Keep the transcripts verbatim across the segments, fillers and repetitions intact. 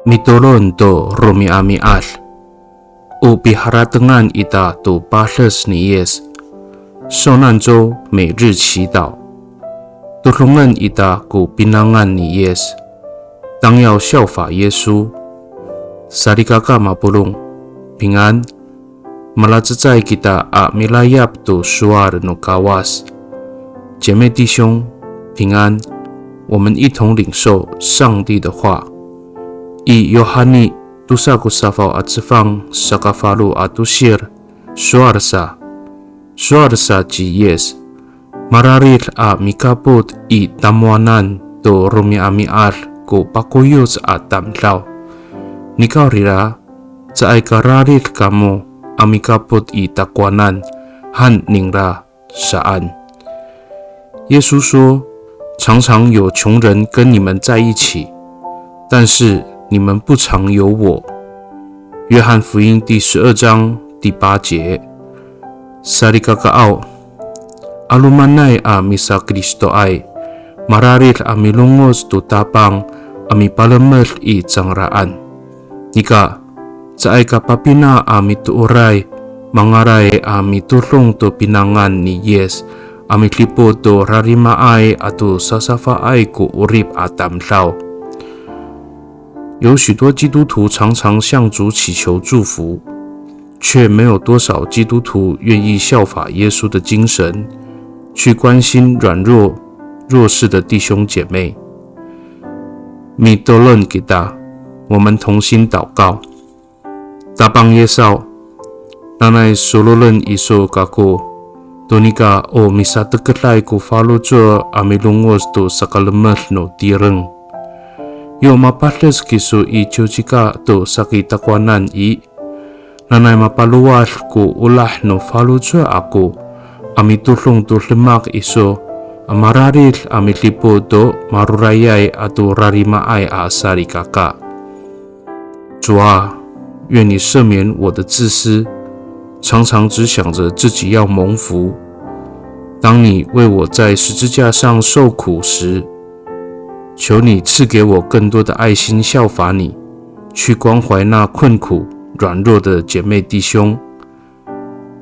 Mitolon to romi'ami'ad. O piharatengan ita to pades ni Yis. 受难周每日祈祷。Todongen ita ko pinangan ni Yis. 当要效法耶稣。Salikaka mapolong, 平安。 Malacecay kita a milayap to sowal no Kawas. 姐妹弟兄，平安。我们一同领受上帝的话。I Yohani tosa ko safaw a cefang saka falo a tosir, sowal sa, sowal sa ci Yis, mararid a mikapot i tamowanan to romi'ami'ad ko pakoyoc a tamdaw. Nikawrira, caay ka rarid kamo a mikapot i takowanan han ningra saan. 耶稣说，常常有穷人跟你们在一起，但是你们不常有我。约翰福音第十二章第八节。Salikakaaw, 'alomanay a misaKristoay, mararid a milongoc to Tapang a mipalemed i cangraan. Nika, caay ka papina a mitooray, mangalay a mitodong to pinangan ni Yis, a midipot to rarimaay ato sasafaay ko 'orip a tamdaw. 有许多基督徒常常向主祈求祝福，却没有多少基督徒愿意效法耶稣的精神，去关心软弱、弱势的弟兄姐妹。Mitolon kita, 我们同心祷告。Tapang Yis aw, nanay sololen iso kako, to nika o misatekeday ko faloco' a milongoc to sakalemed no tireng. Yo mapades kiso i ciwcika to saki takowanan i, nanay mapalowad ko olah no faloco' ako a mitodong to demak iso a mararid a midipot to marorayay ato rarimaay a salikaka. 主啊，愿你赦免我的自私，常常只想着自己要蒙福。当你为我在十字架上受苦时，求你赐给我更多的爱心效法你，去关怀那困苦、软弱的姐妹弟兄。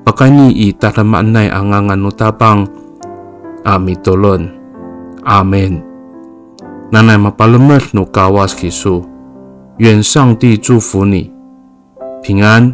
Pakayni i tadamaanay a ngangan no Tapang a mitolon. Amin. Nanay mapalemed no Kawas kiso. 愿上帝祝福你，平安。